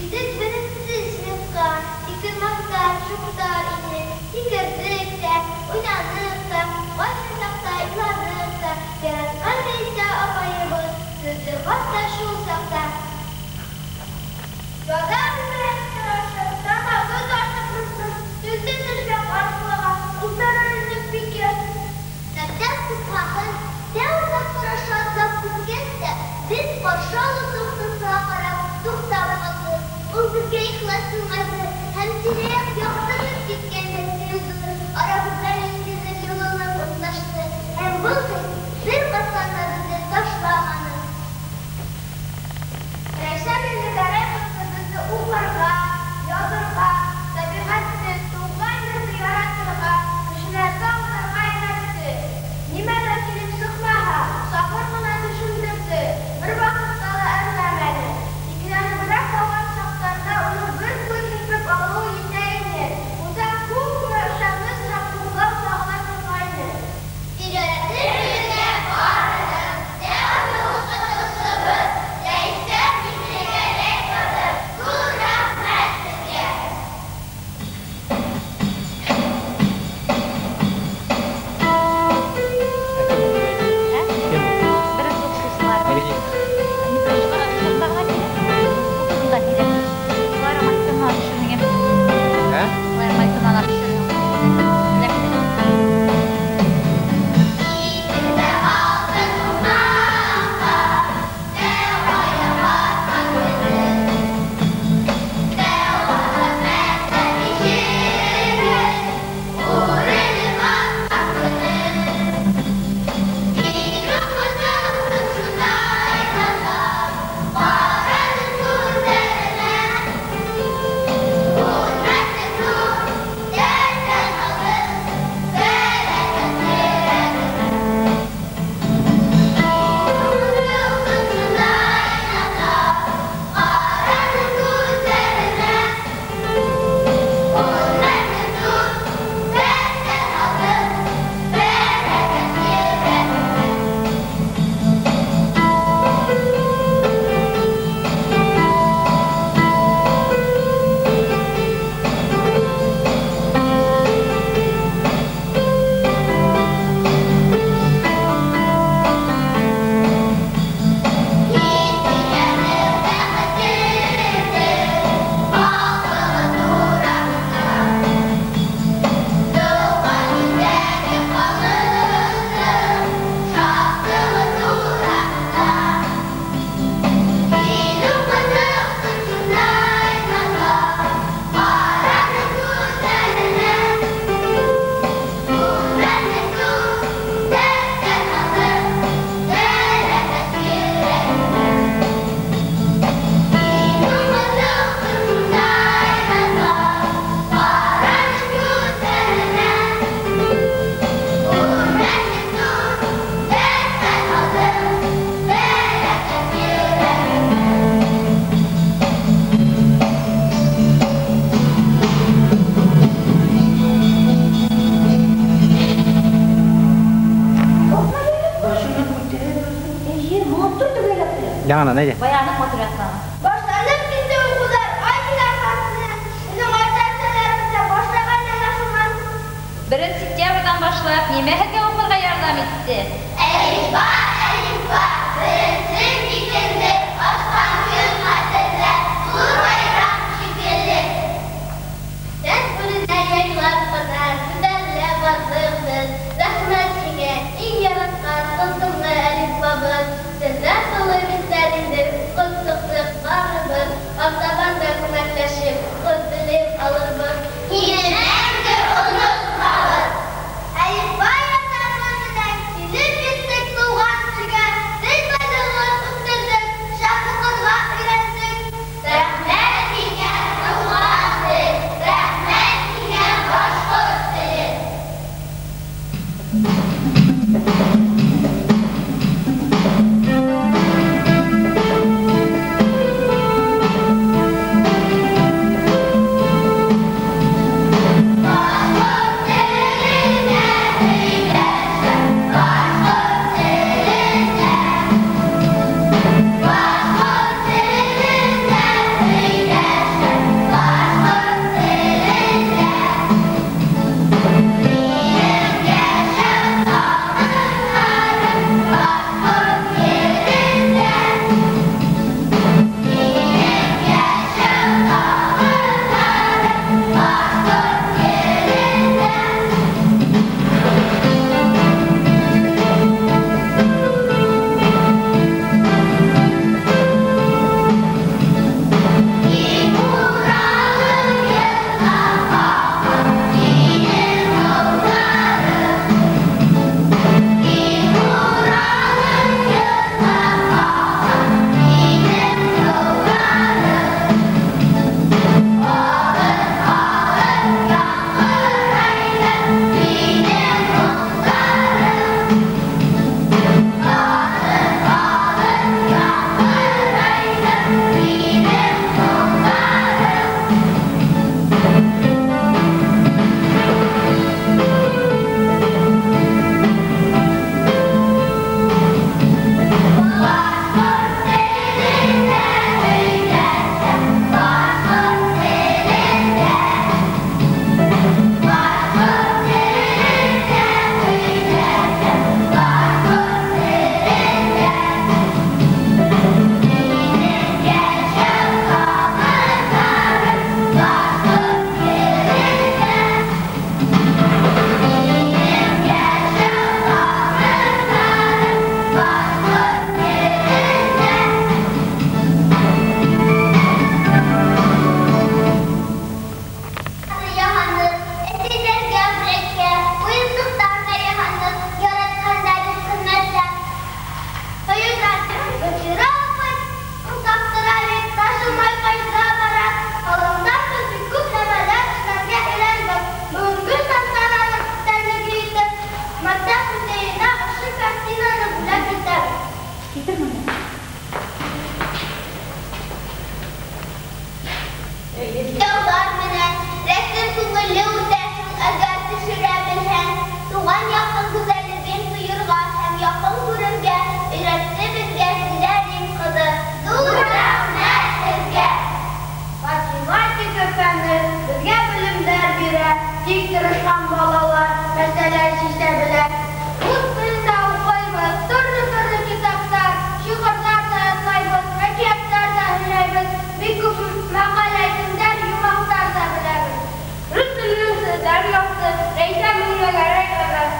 Килдек беренсе сыйныфҡа, Тиктормаҫтар шуҡтар ине. Һикерҙек тә, уйнаныҡ та, Ҡайһы саҡта иланыҡ та. Яратҡан Рәйсә апайыбыҙ Көлдө хатта шул саҡта. Яҙабыҙ менән осрашып, Тамағы тартып, Төҙҙө төшә арҡылыға, Ултырыр инек бик йыш. Мәктәп һуҡмағын тәү тапҡыр аша атлап үткәс тә, беҙ ҡаршы алыусы уҡытыусыға ҡарап туҡтап ҡалдыҡ. Ул беҙгә ихлас йылмайды һәм тирә-яҡ яҡтырып киткәндәй тойолдо. Арабыҙҙа ниндәйҙер йылылыҡ урынлашты һәм был хис бер ҡасан да беҙҙе ташламаны. Рәйсә Миңлегәрәй ҡыҙы беҙҙе уҡырға, яҙырға, тәбиғәтте, тыуған ерҙе яратырға, кешеләрҙе аңларға өйрәтте. Нимәлер килеп сыҡмаһа, сабыр ғына төшөндөрҙө, бер ваҡытта ла әрләмәне. Икеләнеберәк ҡалған саҡтарҙа уның бер күҙ һирпеп алыуы етә ине. Унда күпме ышаныс һәм хуплау сағыла торғайны. Өйрәтер беҙгә барыһын тәүге уҡытыусыбыҙ Рәйсә Миңлегәрәй ҡыҙы, ҙур рәхмәт һеҙгә! Ә? Беренсе уҡытыусылар. Шунда килә. Клара Майкына төшөргән. Ә? Клара Майкына төшөргән. Итеңдә алтын ҡунаҡҡа Тәү аяҡ баҫҡан көнөм, Тәү мәктәп ишеген Үрелеп асҡан көнөм. Һин уҡытыусым шундай таза, Ҡараның күҙҙәренә. Хөрмәтең ҙур, дәртән алдым Бәрәкәт йөрәгемә. Уҡытыусым шундай таза, Ҡараның күҙҙәренә. Хөрмәтең ҙур, дәртән алдым Бәрәкәт йөрәгемә. Һин һөйләнеү бәхетемде, Аҡылы тураһында. Тыуған илдәге халыҡтың Шатлығы тураһында. Һин уҡытыусың шундай таза, Ҡараның күҙҙәренә. Хөрмәтең ҙур, дәрттән алдым Бәрәкәт йөрәгемә. Һин уҡытыусың шундай таза, Ҡараның күҙҙәренә. Хөрмәтең ҙур, дәрттән алдым Бәрәкәт йөрәгемә. Эйе, матур төгәлләп тора. Яңынан, әйҙә. Баяғыны матур ятланы. Башланып китте уҡыуҙар, ай килә арҡаһынан. Беҙҙең ата-әсәләребеҙ ҙә башлаған яна шунан. Беренсе сентябрҙән башлап нимә һеҙгә уҡырға ярҙам итте? Әлифба, әлифба, беренсе битеңде асҡан көн хәтерлә, ҙур байрам шикелле. Дәрт бүленә яйлап ҡына күтәрелә барҙыҡ беҙ. Рәхмәт һиңә, иң яратҡан тылсымлы әлифбабыҙ. Сәндәр тулы биттәреңде уҡып сыҡтыҡ барыбыҙ. Артабан да күмәкләшеп уҡып белеп алырбыҙ. Һине мәңге онотмабыҙ. Әлифба ярҙамы менән килеп еттек тыуған телгә. Тел байлығын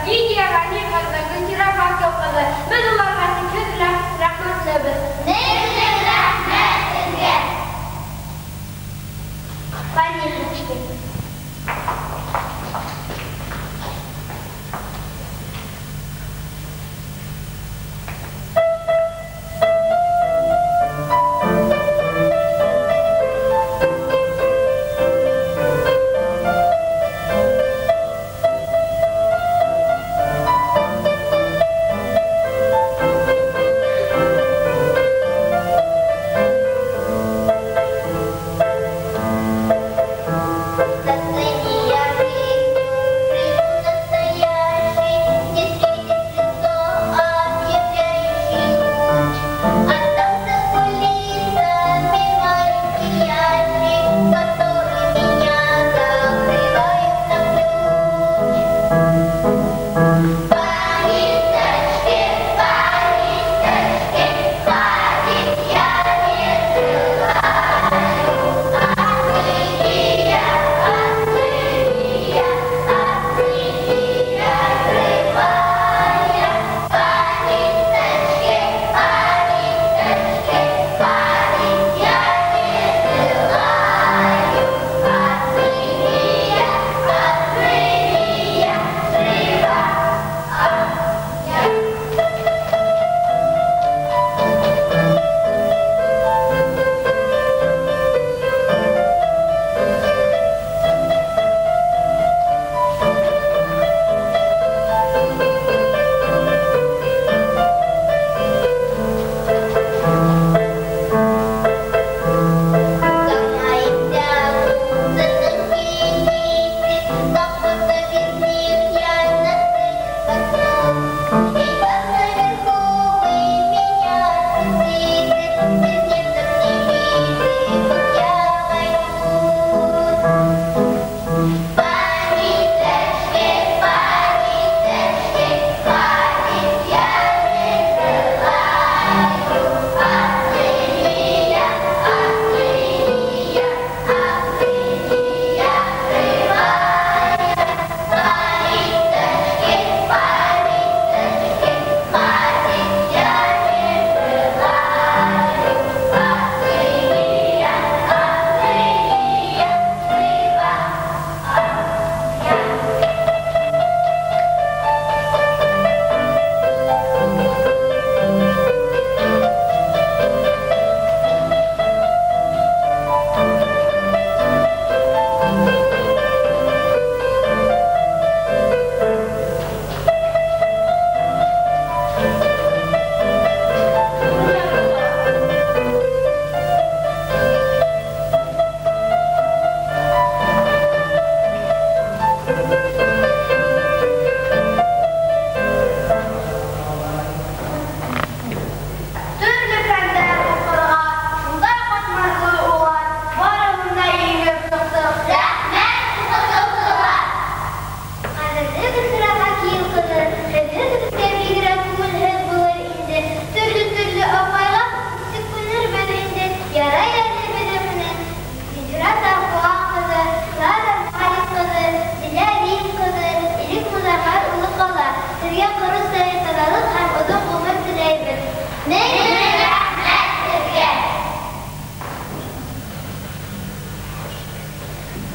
Лидия Ғәни ҡыҙы, Гөлсирә Факил ҡыҙы. Беҙ уларға сикһеҙ рәхмәтлебеҙ. Мең рәхмәт һеҙгә. По ниточке.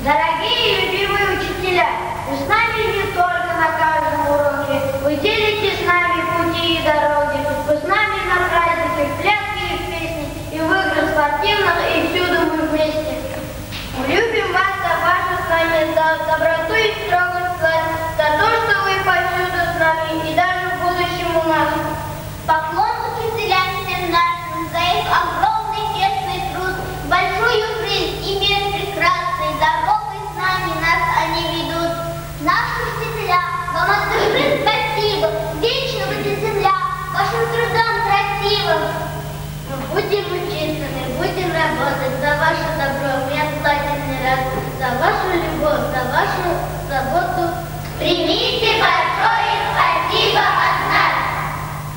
Дорогие и любимые учителя, вы с нами не только на каждом уроке, вы делите с нами пути и дороги, вы с нами на празднике, в пляске и в песне, и в играх спортивных, и всюду мы вместе. Мы любим вас за ваше знание, за доброту и строгость глаз, за то, что вы повсюду с нами и даже в будущем у нас. Поклон учителям всем нашим за их огромный честный труд, большую жизнь и мир прекрасный, дорогой с нами нас они ведут. Наши учителя, вам от души спасибо, вечно будет земля вашим трудом красивым. Мы будем учиться, мы будем работать, за ваше добро мы отплатим не раз, за вашу любовь, за вашу заботу. Примите большое спасибо от нас.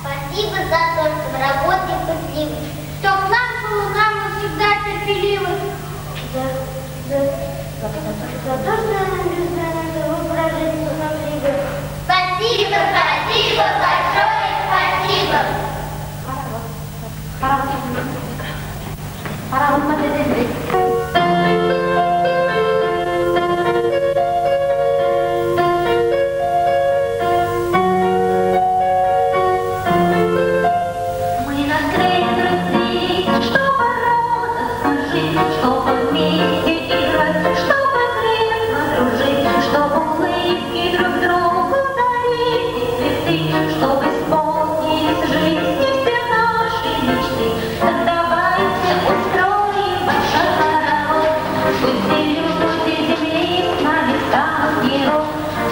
Спасибо за то, что в работе пытливы, что к нам по углам мы всегда терпеливы. За то, что нам без вы выражали сухотливы. Спасибо. Караватка тезелдек. Мы на свет родились, чтобы радостно жить, чтобы вместе играть, чтобы крепко дружить, чтобы улыбки друг другу дарить и цветы, чтобы исполнились в жизни все наши мечты. Так давайте устроим большой хоровод, пусть все люди земли с нами станут герои,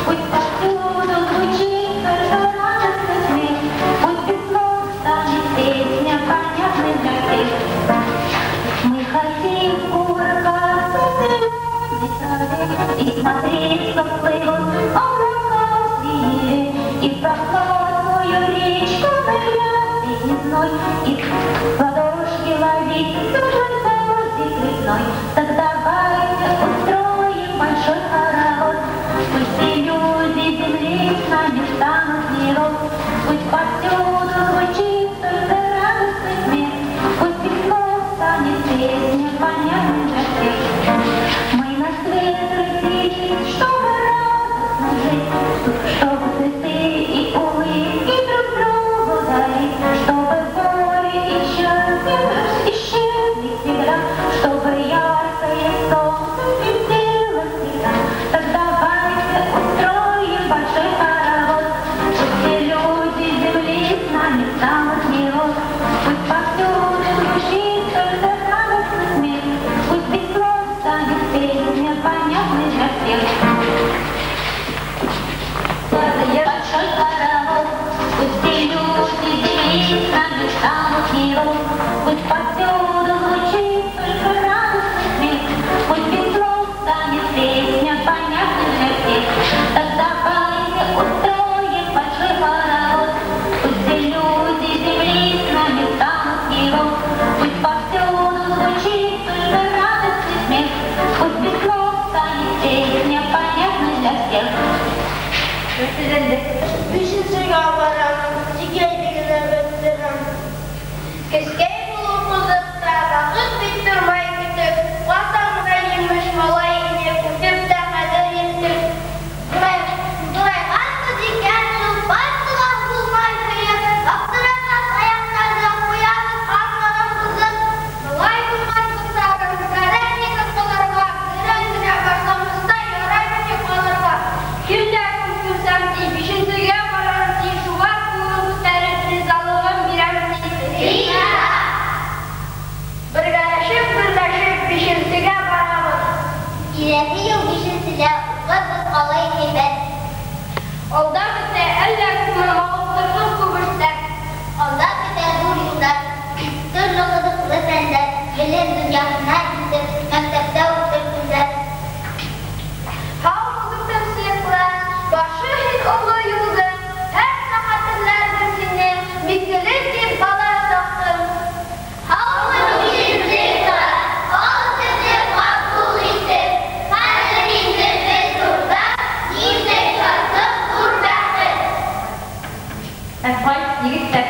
пусть повсюду звучит только радостный смех, пусть без слов станет песня понятной для всех. Мы хотим кувыркаться в зеленой траве и смотреть, как плывут облака в синеве, и в прохладную речку нырять синезной, и в ладошки ловить чужой дождик лесной. Так давайте устроим большой хоровод, пусть все люди земли с нами станут герои, пусть повсюду звучит только радостный смех, пусть без слов станет песня понятной для всех. Мы на свет родились, чтобы радостно жить, чтобы цветы и улыбки друг другу дарить, чтобы горе и счастье исчезли всегда, чтобы яркое солнце светило всегда. Так давайте устроим большой хоровод, пусть все люди земли с нами станут герои, пусть повсюду звучит только радостный смех, пусть без слов станет песня понятной для всех. Большой хоровод, пусть все люди земли с нами станут герои, пусть повсюду звучит только радостный смех, пусть без слов станет песня понятной для всех. Так давайте устроим большой хоровод, пусть все люди земли с нами станут герои, пусть повсюду звучит только радостный смех, пусть без слов станет песня понятной для всех. Тезелдек. Бишенчегә барам, тик генә бетерәм. Кескәй булып кызыкта, вакыт бит тормай көтеп, ватанга имеш малай ине, үтеп тә хәзер еттек. Зурайганбыз икән шул, барысы булмай кыен, аптыраган аякларда куябыз аркадан бозып. Малай булган дусларым, кәрәк итеп калырга, берәр генә башлангычта яраймыни калырга. Кемдә кем күрсәм ди, бишенчегә барам ди, шуңа кулын күтәреп ризалыгын бирәм ди. Риза! Бергәләшеп, берләшеп бишенчегә барабыз. Киләһе ел бишенчедә укырбыз алай әйбәт. Алда көтә әллә күпме мавыктыргыч күп эшләр. Алда көтә зур юлдар, төрле кызыклы фәннәр, белем дөньясына илтеп, мәктәптә үтер көннәр. Һау булсын сыйфлар, башы һин олы юлдың, һәр хәтерләрбез сине, билгеле дип бала чактың. Һау бул бишенче класс, ал сезне кабул итеп, хәзер инде без зурда, ниндәй шатлык, зур бәхет. Әфгай, егетләр.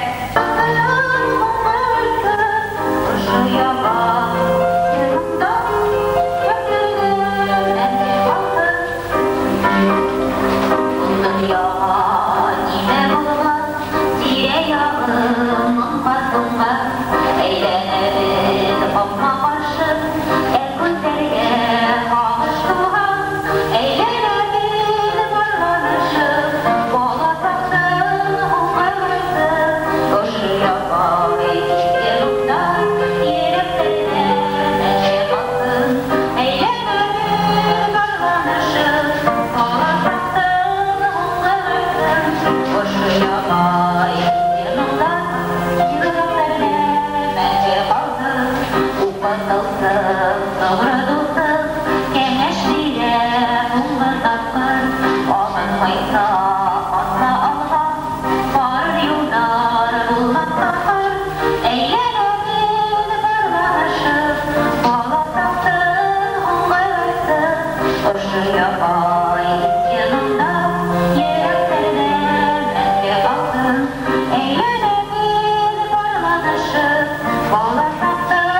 Әйләнәбез парланышып, бала чактың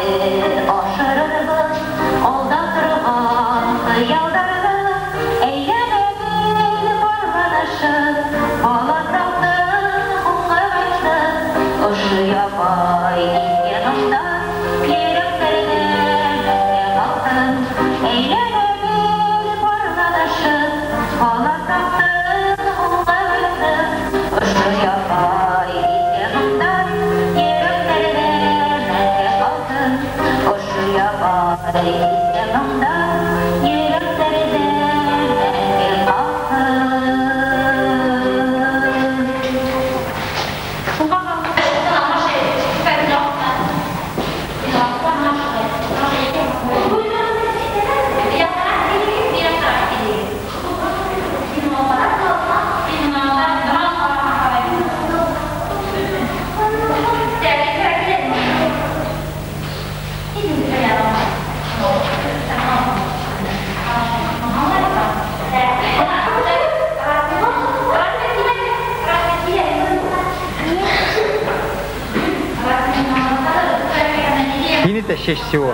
беҙ ашырырбыҙ, алда торған хыялдарҙы. Әйләнәбеҙ парланышып, бала саҡтың һуңғы вальсы. Ошо ябай иҫкән моңдар йөрәктәрҙә мәңге ҡалһын. Әйләнәбеҙ парланышып, бала саҡтың һуңғы вальсы. Ошо ябай иҫкән моңдар йөрәктәрҙә мәңге ҡалһын. Ошо ябай иҫкән моңдар йөрәктәрҙә мәңге ҡалһын. Һине чаще всего.